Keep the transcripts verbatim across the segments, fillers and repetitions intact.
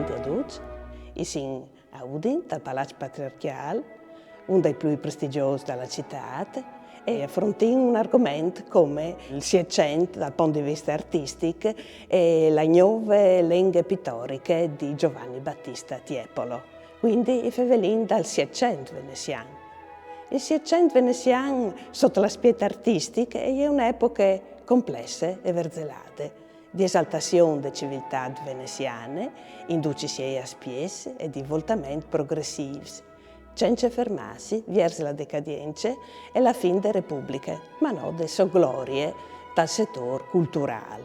Te ducj, i sin a Udin, tal Palaç Patriarcjâl, un dai plui prestigjôs da la citât, e afrontìn un argoment come il Sietcent dal pont di viste artistic e la gnove lenghe pitoriche di Giovanni Battista Tiepolo. Cuindi i fevelìn dal Sietcent venessian. Il Sietcent venessian, sot l'aspiet artistic, e je une epoche complesse e verzelade, di esaltazion de civiltât venessiane, in ducj i siei aspiets e di voltament progressîfs, cence fermâsi viers la decadience e la fin de Republiche, ma no de sô glorie tal setôr culturâl.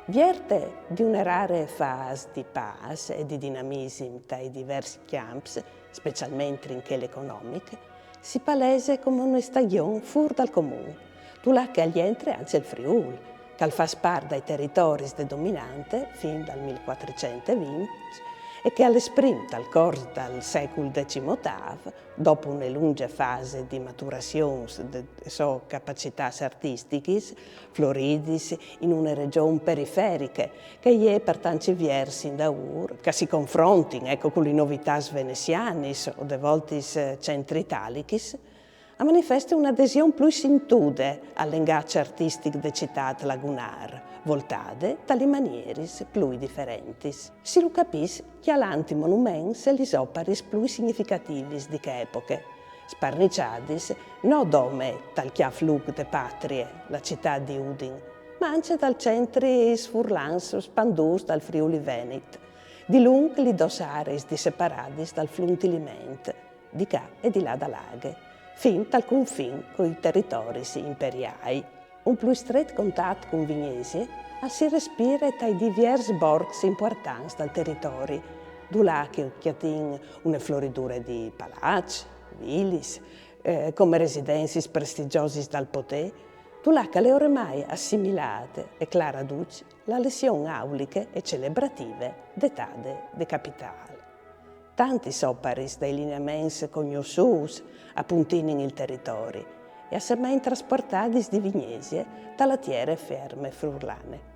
Vierte di une rare fâs di pâs e di dinamisim tai divers cjamps, specialmentri in chel economic, si palese come une stagjon fûr dal comun, dulà che al jentre ancje il Friûl, che al fâs part dai teritoris de dominante fin dal millequatricent e vincj e che al esprim tal cors dal secul decimotâf, dopo une lungje fase di maturazion de sô capacitâts artistichis, floridis in une regjon periferiche, che e je par tancj viers indaûr, che si confrontin, eco, cu lis novitâts venessianis o de voltis, eh, centri-italichis, a manifeste une adesion plui sintude al lengaç artistic de citât lagunâr, voltade da lis manieris plui diferentis. Si lu capìs cjalant i monuments e lis oparis plui significativis di chê epoche, sparniçadis no dome tal cjâf lûc de patrie, la citât di Udin, ma ancje dai centris furlans spandûts dal Friûl Venit, dilunc lis dôs areis disseparadis dal flum Tiliment, di ca e di là da la aghe, fin tal confin cui teritoris imperiâi. Un plui stret contat cun Vignesie al si respire tai diviers borcs impuartants dal teritori, dulà che o cjatìn une floridure di palaçs, vilis, eh, come residencis prestigjosis dal podê, dulà che al è ormai assimilade e clare a ducj la lezion auliche e celebrative detade de capitâl. Tantis oparis dai lineaments cognossûts a puntinin il teritori e a semein traspuartadis di Vignesie da la tiere fierme furlane.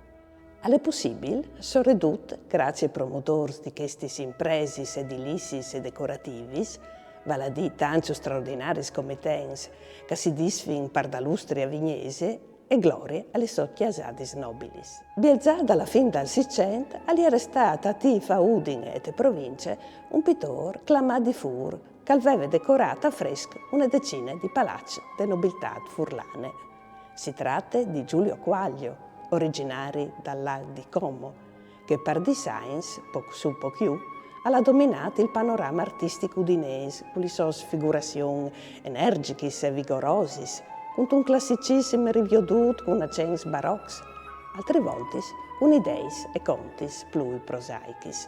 Al è pussibil, soredut graciis ai promotôrs di chestis impresis edilizis e decorativis, vâl a dî tancj straordinaris comitents che si disfin par da lustri a Vignesie, e glorie a lis sôs cjasadis nobilis. Bielzà da la fin dal Sîscent al jere stât atîf a Udin e te provincie un pitôr clamât di Fûr, che al veve decorât a fresc une decine di palaçs de nobiltât furlane. Si trate di Giulio Quaglio, origjinari dal lâc di Como, che par dîs agns, pôc sù pôc jù, al à dominât il panorame artistic udinês cu lis sôs figurazions energichis e vigorosis, cuntun classicissim riviodût cun acents barocs, altris voltis cun ideis e contis plui prosaichis.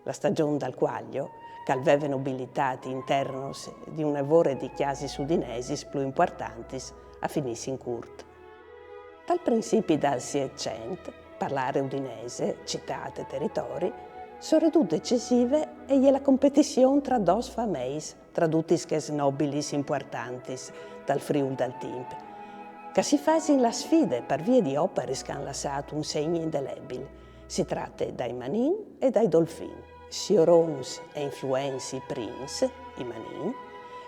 La stagjon dal Quaglio, che al veve nobilitât internos di une vore di cjasis udinesis plui impuartantis, a finìs in curt. Dal principi dal Sîscent, par la area udinese, citât e teritori, soredut decisive e je la competizion tra dôs fameis, tra dutis chês nobilis impuartantis dal Friûl dal timp, che si fasin la sfide par vie di oparis che a àn lassât un segn indelebil. Si trate dai Manin e dai Dolfin. Siorons e influents i prins, i Manin,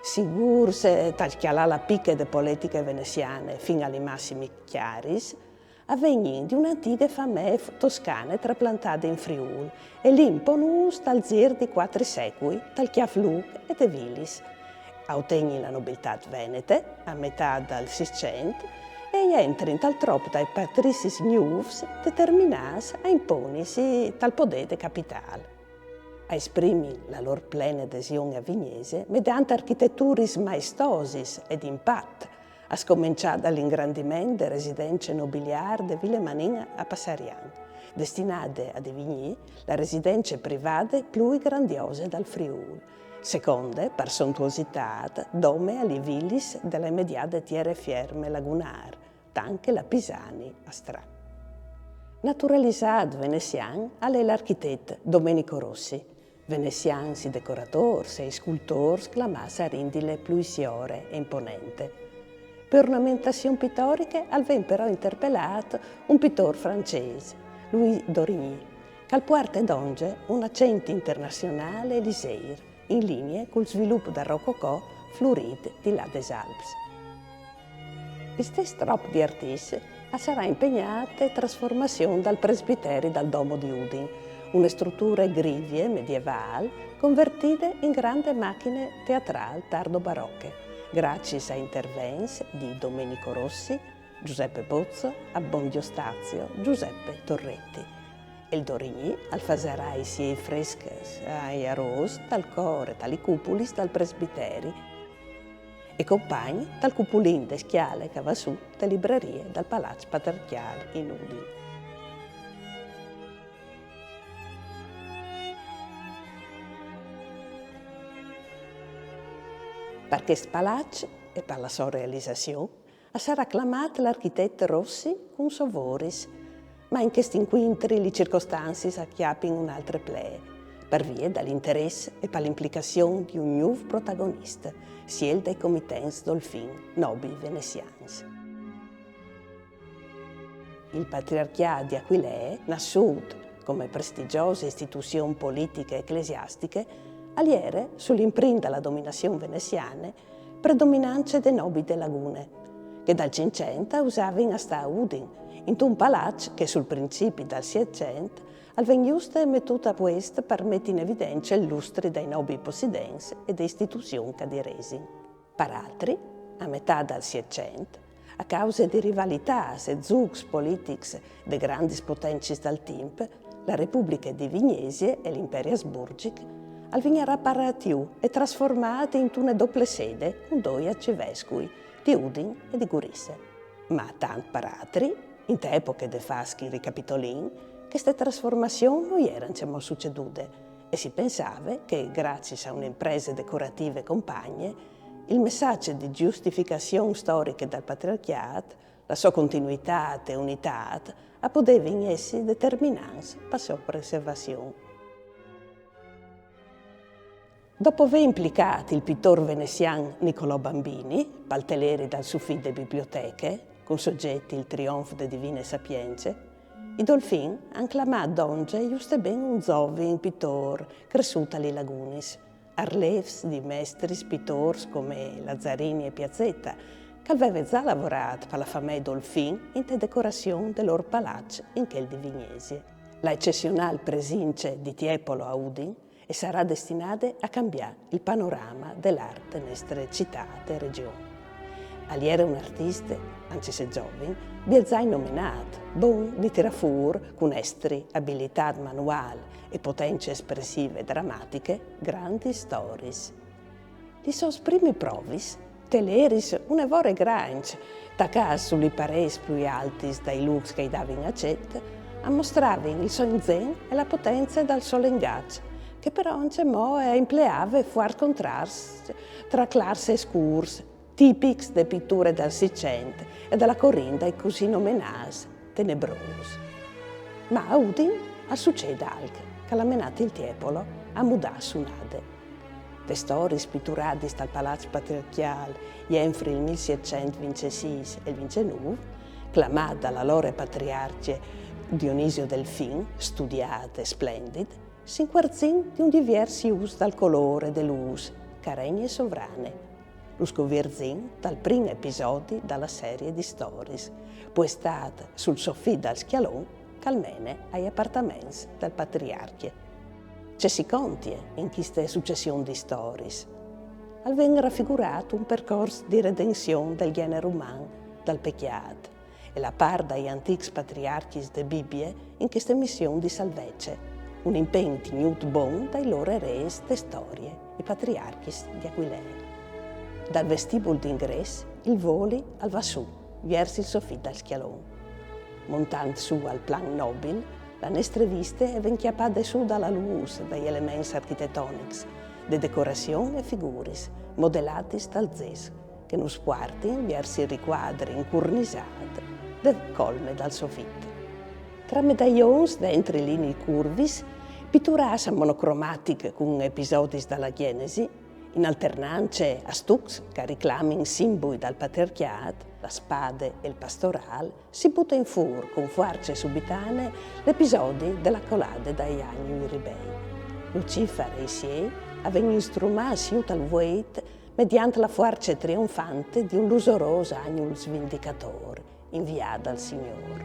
sigûrs, eh, tal cjalâ la piche de politiche venessiane fin a lis massimis cjaris, a vegnin di une antighe famee toscane traplantade in Friûl e li imponûts tal zîr di cuatri secui tal cjâf lûc e te vilis. A otegnin la nobiltât venete a metât dal Sîscent e a jentrin tal trop dai patricis gnûfs determinâts a imponisi tal podê de capitâl. A esprimin la lôr plene adesion a Vignesie medant architeturis maestosis e di impat, a scomençâ dal ingrandiment de residence nobiliâr de Vile Manin a Passarian, destinade a devignî la residence privade plui grandiose dal Friûl, seconde par sontuositât dome a lis vilis de la imediade tiere fierme lagunâr, tant che la Pisani a Stra. Naturalizât venessian al è l'architet Domenico Rossi, venessians i decoratôrs e i scultôrs clamâts a rindile plui siore e imponente. Pe ornamentazion pitoriche al ven però interpelât un pitôr francês, Louis Dorigny, che al puarte dongje un acent internazionâl e liseir, in linie cul svilup dal rococò flurît di là des Alps. Il stes trop di artiscj al sarà impegnât te trasformazion dal presbiteri dal domo di Udin, une struture grivie medievâl convertide in grande machine teatrâl tardo-baroche, graciis a intervents di Domenico Rossi, Giuseppe Bozzo, Abbondio Stazio, Giuseppe Torretti. E il Dorigni al fasarà i siei frescs ai arôs tal cor e ta li cupulis dal presbiteri e compagn tal cupulin de scjale che al va sù te librerie dal Palaç Patriarcjâl in Udin. Par chest palaç e par la sô realizazion al sarà clamât l'architet Rossi cun sô Voris, ma in chest incuintri lis circostancis a cjapin une altre plee, par vie dal interès e par la implicazion di un gnûf protagonist, sielt dai comitents dal Fin, nobi venessians. Il patriarcjât di Aquilee, nassût come prestigjose istituzion politiche e eclesiastiche, al jere, sul imprint da dominazion venessiane, predominance dai nobi de Lagune, che dal Cinccent a usavin a stâ a Udin, intun palaç che sul principi dal Sietcent al ven juste metût a puest par meti in evidence il lustri dai nobi possidents e de istituzion che a diresin. Par altri, a metât dal Sietcent, a cause di rivalitâts e zûcs politics de grandis potencis dal timp, la Republiche di Vignesie e l'Imperi asburgjic al vignarà parât jù e trasformât intune dople sede cun doi arcivescui, di Udin e di Gurize. Ma tant par altri, inte epoche de fâs che ricapitolìn, cheste trasformazion no jere ancjemò sucedude, e si pensave che, graciis a une imprese decorative compagne, il messaç di justificazion storiche dal patriarcjât, la sô continuitât e unitât, a podevin jessi determinants pa sô preservazion. Dopo vê implicât il pitôr venessian Nicolò Bambini pal teleri dal sufit de biblioteche, cun sogjet il Trionf de divine sapience, i Dolfin a àn clamât dongje juste ben un zovin pitôr cressût a li Lagunis, arlêfs di mestris pitôrs come Lazzarini e Piazzetta, che al veve za lavorât pa la famee Dolfin inte decorazion dal lôr palaç in chel di Vignesie. La ecezionâl presince di Tiepolo a Udin e sarà destinade a cambiâ il panorame de l'art de nestre citât e regjon. Al jere un artist, ancje se zovin, biel za nomenât, bon di tirâ fûr cun estri, abilitât manuâl e potence espressive e dramatiche, grandis storiis. Lis sôs primis provis, teleris une vore grancj, tacâts su lis parêts plui altis dai lûcs che i davin acet, a mostravin il so inzen e la potence dal so lengaç, che però ancjemò e impleave fuart contrascj tra clars e scûrs, tipics de piture dal Sitcent e da la corint dai cussì nomenâts tenebrôs. Ma a Udin al sucêt alc che al à menât il Tiepolo a mudâ sunade. Tes storiis pituradis tal Palaç Patriarcjâl jenfri il mil sietcent vincjesîs e il vincjenûf, clamât da la lôr patriarcje Dionisio Delfin, studiât e splendit, si incuarzìn di un diviers jus dal colôr e de lûs che a regne sovrane. Nus covierzìn tal prin episodi da la serie di storiis, puestât sul sofit dal scjalon che al mene ai apartaments dal patriarcje. Ce si contie in cheste sucession di storiis? Al ven rafigurât un percors di redenzion dal gjenar uman dal pecjât, e la part dai antîcs patriarcjis de Bibie in cheste mission di salvece, un impen tignût bon dai lôr erês de storie, i patriarcjis di Aquilee. Dal vestibul di ingrès il voli al va sù, viers il sofit dal scjalon. Montant sù al plan nobil, la nestre viste e ven cjapade sù da la lûs dai elements architetonics, de decorazion e figuris, modelatis dal zes, che nus puartin viers il ricuadri incuornisât de colme dal sofit. Tra medaglions dentri liniis curvis, piturâts a monocromatic cun episodis da la Gjenesi, In alternance a stucs che a riclamin simbui dal patriarcjât, la spade e il pastorâl, si butin fûr cun fuarce subitane l'episodi de la colade dai agnui ribei. Lucifar e i siei a vegnin strumâts jù tal vueit mediant la fuarce trionfante di un lusorôs agnul svindicadôr, inviât dal Signôr.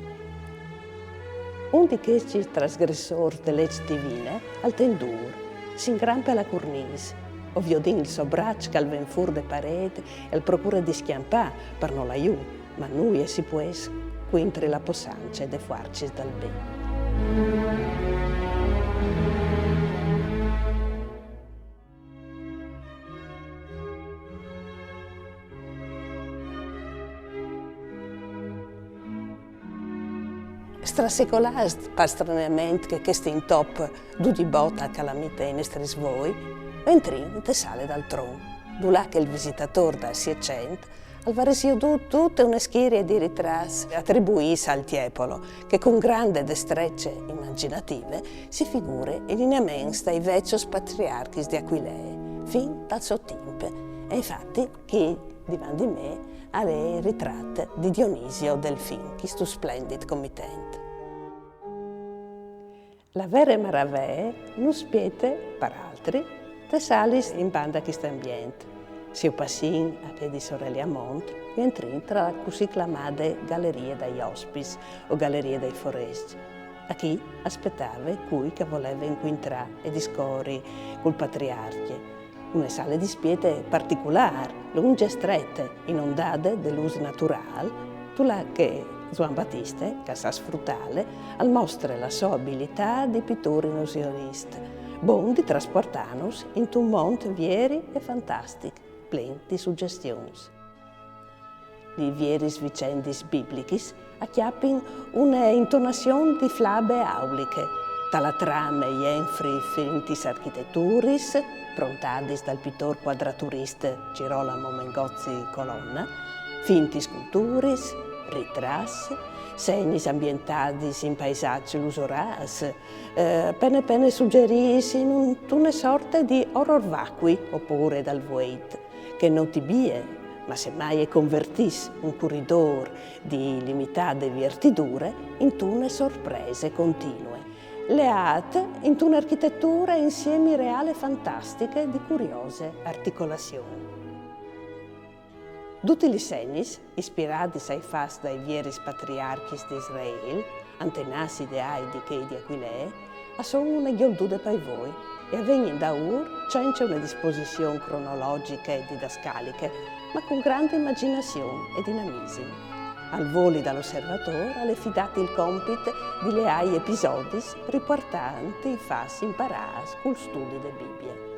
Un di chescj trasgressôrs de leç divine al ten dûr, si ingrampe a la curnîs, o viodìn il so braç che al ven fûr de parêt e al procure di scjampâ par no lâ jù, ma nuie si pues cuintri la possance des fuarcis dal ben. Strasecolâts par straneament che chest intop dudi bot a calamite i nestris voi, o jentrìn inte sale dal tron, dulà che il visitatôr dal Sietcent al varès jodût dute une schirie di ritrats atribuîts al Tiepolo, che cun grande destrece imagjinative si figure i lineaments dai vecjos patriarcjis di Aquilee, fin dal so timp. E infati, chi, dinant di me, al è il ritrat di Dionisio Delfin, chistu splendid comitent. La vere maravee nus spiete, par altri, tes salis in banda a chist ambient. Se o passìn a pîts di Soreli a mont, o jentrìn tra la cussì clamade Galerie dai Ospits o Galerie dai Forescj. Achì al spietave cui che al voleve incuintrâ e discori cul patriarcje. Une sale di spiete particolâr, lungje e strete, inondade de lûs naturâl, dulà che Zuan Batiste, che al sa sfrutâle, al mostre la sô abilitât di pitôr illusionist, bon di traspuartânus intun mont vieri e fantastic, plen di sugjestions. Lis vieris vicendis biblichis a cjapin une intonazion di flabe auliche, ta la trame jenfri fintis architeturis, prontadis dal pitôr cuadraturist Girolamo Mengozzi Colonna, fintis sculturis, ritrats, senis ambientadis in paisaçs lusorâts, eh, pene pene sugjerîts intune sorte di horror vacui o pôre dal vueit, che no tibie, ma semmai e convertìs un curidôr di limitade viertidure intune sorprese continue, leât intune architeture insiemi reâl e fantastiche di curiose articolazion. Dutis lis senis, ispiradis ai fats dai vieris patriarcjis di Israel, antenâts ideâi di chei di Aquilee, a son une gjoldude pai voi e a vegnin daûr cence une disposizion cronologjiche e didascaliche, ma cun grande imagjinazion e dinamisim. Al voli dal osservatôr al è fidât il compit di leâ i episodis ripuartant i fats imparâts cul studi de Bibie.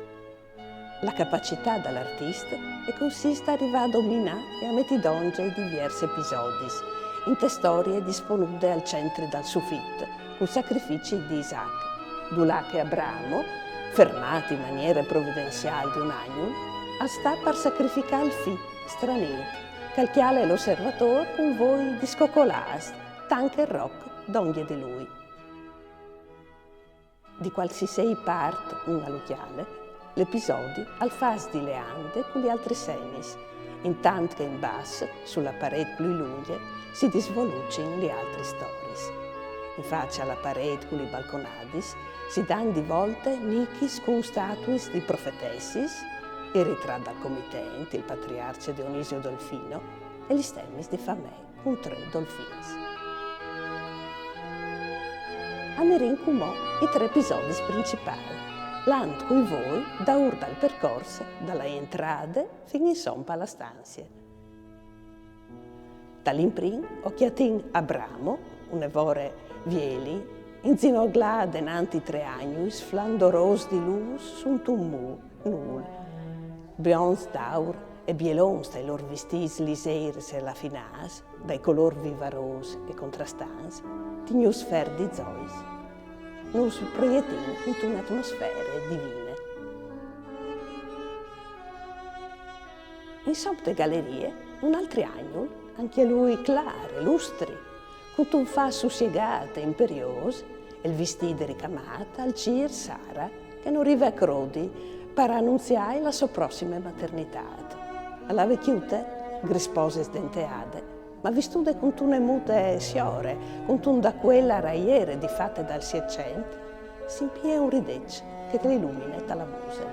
La capacitât dal artist e consiste a rivâ a dominâ e a meti dongje i diviers episodis, inte storie disponude al centri dal sufit, cul sacrifici di Isac, dulà che Abramo, fermât in maniere providenziâl di un agnul, al sta par sacrificâ il fi, stranît, che al cjale l'osservatôr cun voi discocolâts, tant che il roc dongje di lui. Di cualsisei part un al lu cjale, l'episodi al fâs di leande cu lis altris senis, intant che in bas, su la parêt plui lungje, si disvolucin lis altris storiis. In face a la parêt cu lis balconadis si dan di volte nichis cun statuis di profetessis, il ritrat dal comitent, il patriarcje Dionisio Dolfino, e lis stemis di famee cun trê dolfins. A mirìn cumò i trê episodis principâi, lant cui voi daûr dal percors da la jentrade fin insom pa la stanzie. Tal imprin o cjatìn Abramo, une vore vieli, inzinoglât denant i trê agnui sflandorôs di lûs suntun mûr nûl. Bionts d'aur e bielons dai lôr vistîts lisêrs e rafinâts, dai colôrs vivarôs e contrastants, tignûts fer di zois. Nus proietìn intune atmosfere divine. Insom te galerie, un altri agnul, ancje lui clâr e lustri, cuntun fâs sussiegât e imperiôs, e il vistît ricamât, al cîr Sara, che no rive a crodi par anunziâi la sô prossime maternitât. A lave cjute, grisposis denteade, ma vistude cuntune mute siore, cuntun dacuel raiere di fate dal Sietcent, si impie un rideç che li ilumine ta la muse.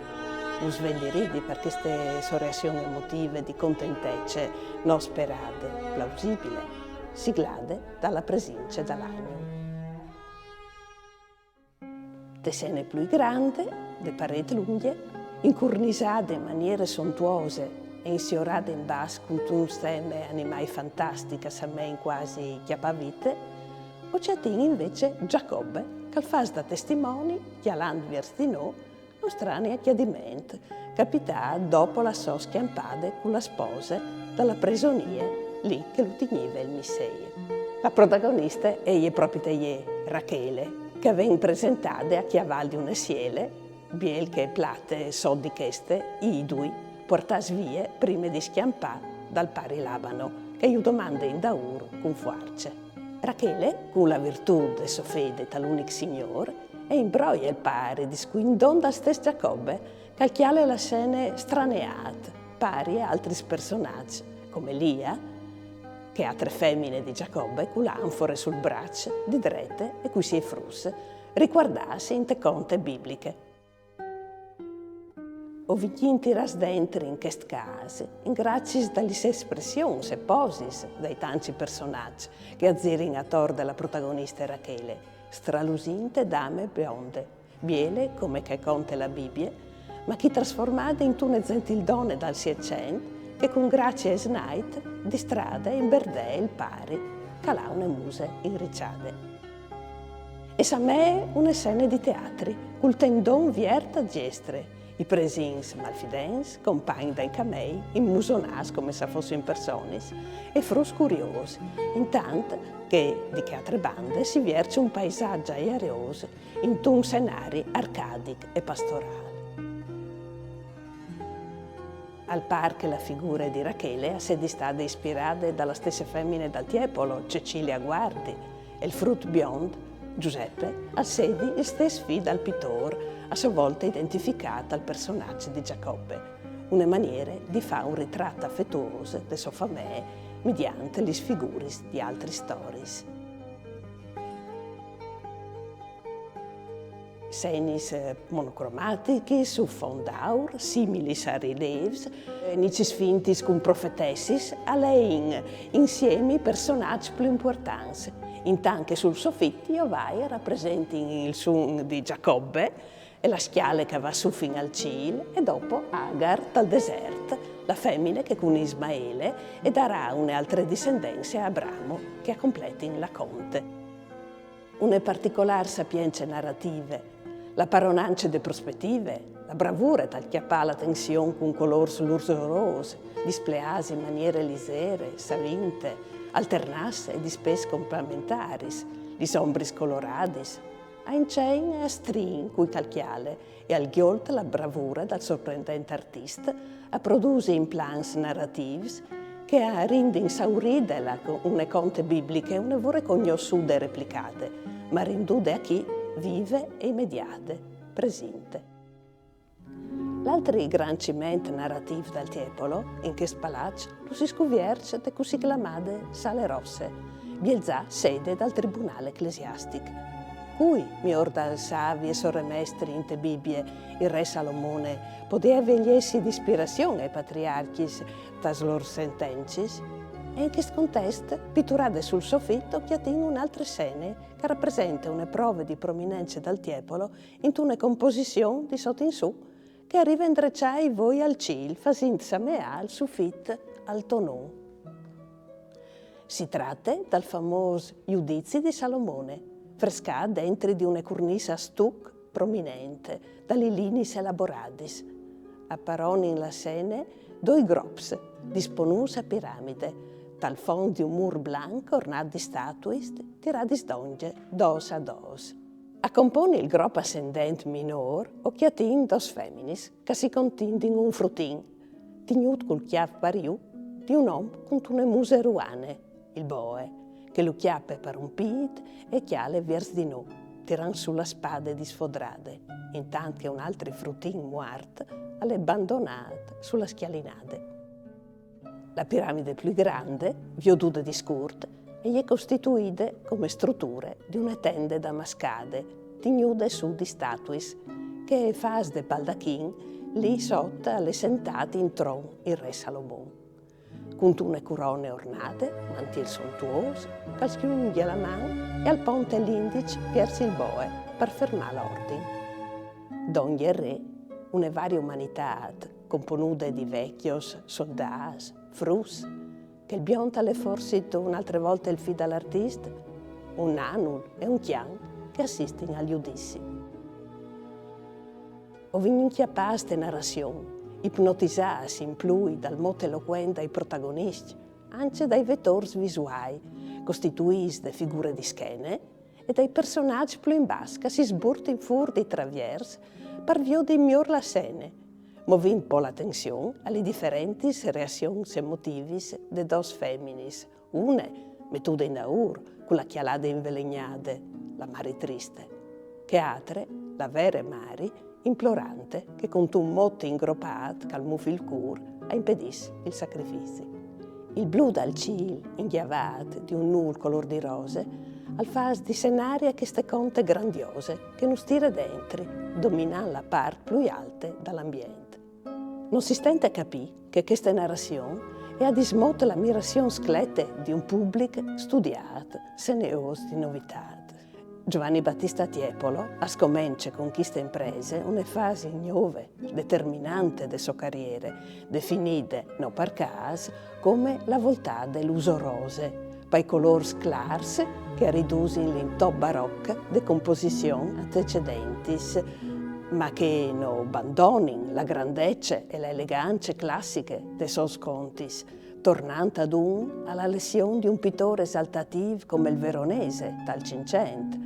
Nus ven di ridi par cheste sô reazion emotive di contentece no sperade, plausibile, siglade da la presince dal agnul. Te sene plui grande, de parêt lungje, incurnisade in maniere sontuose e insiorade in bas cuntun steme animâi fantastic a samein cuasi cjapavite, o cjatìn invezit Giacobbe, che al fâs da testimoni, cjalant viers di nô, un strani acjadiment, capitât dopo la sô scjampade cu la spose da la presonie, li che lu tignive il misseir. La protagoniste e je propite jê, Rachele, che e ven presentade a cjaval di une siele, bielche e plate sot di cheste, idui, puartâts vie prime di scjampâ dal pari Labano, che ju domande indaûr cun fuarce. Rachele, cu la virtût de sô fede tal unic Signôr, e imbroie il pari, discuindon dal stes Giacobbe, che al cjale la sene straneât, pari a altris personaçs, come Lia, chê altre femine di Giacobbe, cu la anfore sul braç, di drete e cui siei fruts, ricuardâts inte conte bibliche. O vignìn tirâts dentri in chest câs, in graciis da lis espressions e posis dai tancj personaçs che a zirin ator de la protagoniste Rachele, stralusinte dame bionde, biele come che e conte la Bibie, ma chi trasformade intune zentildone dal Sietcent che cun gracie e snait di strade imberdee il pari, che al à une muse inriciade. E samee une sene di teatri, cul tendon viert a diestre, i presins malfidents, compagns dai camei, immusonâts come se a fossin personis, e fruts curiôs, intant che, di chê altre bande, si vierç un paisaç aiarôs, intun senari arcadic e pastorâl. Al pâr che la figure di Rachele a sedi stade ispirade da la stesse femine dal Tiepolo, Cecilia Guardi, e il frut biond, Giuseppe, al sedi il stes fi dal pitôr, a sô volte identificât al personaç di Giacobbe, une maniere di fâ un ritrat afetuôs de sô famee midiant lis figuris di altris storiis. Senis, eh, monocromatichis su font aur, similis a rilêfs, eh, nicis fintis cun profetessis, a lein insiemi personaçs plui impuartants, intant che sul sofit i ovai a rapresentin il sun di Giacobbe e la scjale che e va sù fin al cîl, e dopo Agar tal desert, la femine che cun Ismaele e darà une altre dissendence a Abramo, che a completin la conte. Une particolâr sapience narative, la paronance de prospetive, la bravure tal cjapâ la tension cun colôrs lusorôs, displeâts in maniere lizere, savinte, alternâts e dispès complementaris, lis ombris coloradis, a incein e a strin cui che al cjale, e al gjolt la bravure dal sorprendent artist a produsi implants naratîfs che a rindin sauride la co-, une conte bibliche une vore cognossude e replicade, ma rindude achì vive e imediade, presinte. L'altri gran ciment naratîf dal Tiepolo, in chest palaç, lu si scuvierç te cussì clamade Sale Rosse, bielzà sede dal tribunâl eclesiastic. Cui, miôr dal savi e soremestri inte Bibie, il re Salomone, podeve jessi di ispirazion ai patriarcjis tas lôr sentencis? E in chest contest, piturade sul sofit, o cjatìn une altre sene che e rapresente une prove di prominence dal Tiepolo intune composizion di sot in sù, che e rive a indreçâ i voi al cîl, fasint sameâ il sofit altonon. Si trate dal famôs Judizi di Salomone, frescât dentri di une cornise a stuc prominente, da lis liniis elaboradis. A paronin la sene doi grops, disponûts a piramide, tal font di un mûr blanc ornât di statuis tiradis dongje, dôs a dôs. A componi il grop ascendent minôr o cjatìn dôs feminis che si contindin un frutin, tignût cul cjâf par jù di un om cuntune muse ruane, il boe, che lu cjape par un pît e cjale viers di nô. tirant su la spade disfodrade, intant che un altri frutin muart al è bandonât su la scjalinade. La piramide plui grande, viodude di scurt, e je costituide come struture di une tende damascade, tignude su di statuis, che fâs de baldachin li sot al è sentât in tron il re Salomon. Cuntune curone ornade, mantîl sontuôs, che al scjungje la man e al ponte l'indiç viers il boe par fermâ l'ordin. Dongje re une varie umanitât, componude di vecjos, soldâts, fruts, che il biont al è forsit une altre volte il fi dal artist, un nanul e un cjan che assistin al judizi. O vin incjapâts te narazion, ipnotisâts in plui dal mot elocuent dai protagoniscj, ancje dai vetôrs visuâi, costituîts de figure di schene e dai personaçs plui in bas che si sburtin fûr di traviers par viodi miôr la sene, movint po la tension a lis diferentis reazions emotivis de dôs feminis, une metude in daûr cu la cjalade invelegnade, la mari triste, chê atre, la vere mari, implorante, che cuntun mot ingropât che al mûf il cûr al impedìs il sacrifizi. Il blu dal cîl, ingjavât di un nûl colôr di rose, al fâs di senarie cheste conte grandiose che nus tire dentri, dominant la part plui alte dal ambient. No si stente a capî che cheste narazion e à dismot la mirazion sclete di un public studiât, seneôs di novitât. Giovanni Battista Tiepolo al scomence cun cheste imprese une fasi gnove, determinante de sô cariere, definide, no par câs, come la voltade lusorose, pai colôrs clars che a ridusin l'intop baroc de composizions antecedentis, ma che no bandonin la grandece e la elegance classiche des sôs contis, tornant adun a la lezion di un pitôr esaltatîf come il Veronese tal Cinccent,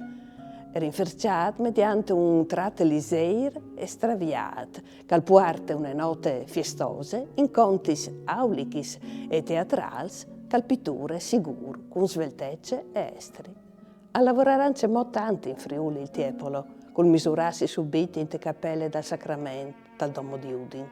rinferçât mediante un trat lizêr e straviât, che al puarte une note fiestose in contis aulichis e teatrâls che al piture sigûr cun sveltece e estri. Al lavorarà ancjemò tant in Friûl il Tiepolo, cul misurâsi subit inte capele dal Sacrament tal domo di Udin,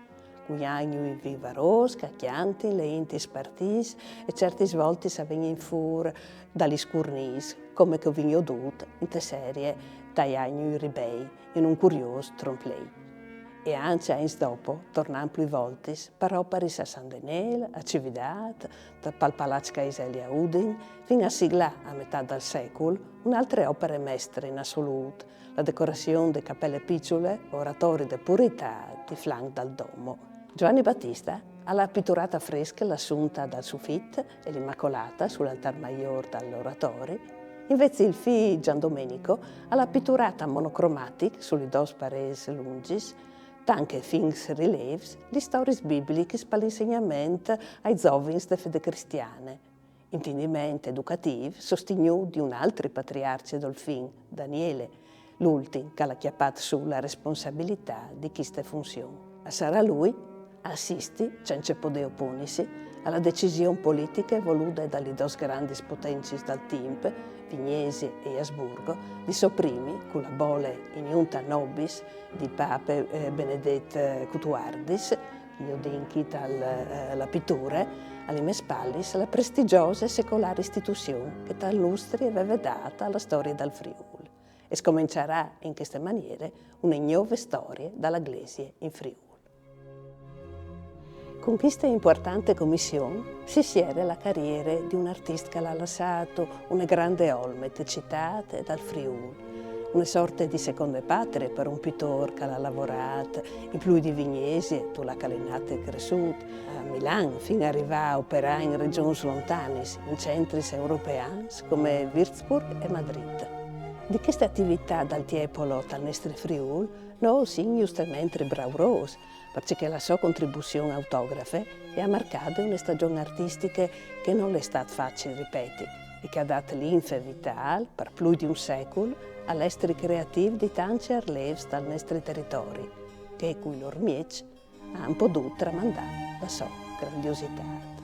cun agnui vivarôs che a cjantin, leint i spartîts e certis voltis a vegnin fûr da lis curnîs, come che o vin jodût inte serie tai agnui ribei, in un curiôs trompe-l'œil. E ancje agns dopo, tornant plui voltis, par oparis a San Denêl, a Cividât, pal Palaç Caiseli a Udin, fin a siglâ a metât dal secul une altre opere mestre in assolût, la decorazion de capele piçule, oratori de puritât di flanc dal domo. Giovanni Battista al à piturât a fresc l'Assunta dal sufit e l'Immacolata sul altâr maiôr dal oratori, invezit il fi Gian Domenico al à piturât a monocromatic su lis dôs parêts lungjis, tant che fints rilêfs, lis storiis biblichis pal insegnament ai zovins de fede cristiane, intindiment educatîf sostignût di un altri patriarcje dal fin, Daniele, l'ultin che al à cjapât sù la responsabilitât di cheste funzion. Al sarà lui a assisti, cence podê oponisi, a la decision politiche volude da lis dôs grandis potenciis dal timp, Vignesie e Asburgo, di soprimi, cu la bole Iniunta nobis di pape, eh, Benedet, eh, cutuardis, jodìn chi tal, eh, la piture, a lis mês spalis, la prestigjose e secolâr istituzion che tant lustri e veve dât a la storie dal Friûl. E scomençarà in cheste maniere une gnove storie da la Glesie in Friûl. Cun cheste impuartante comission si siere la cariere di un artist che al à lassât une grande olme te citât e tal Friûl, une sorte di seconde patrie par un pitôr che al à lavorât in plui di Vignesie, dulà che al è nât e cressût, a Milan, fin a rivâ a operâ in regjons lontanis, in centris europeans come Würzburg e Madrid. Di cheste ativitât dal Tiepolo tal nestri Friûl, nô o sin justementri braurôs, parcè che la sô contribuzion autografe e à marcade une stagjon artistiche che nol è stât facil ripeti e che à dât linfe vitâl par plui di un secul al estri creatîf di tancj arlêfs dal nestri teritori, che cui lôr mieçs a àn podût tramandâ la sô grandiositât.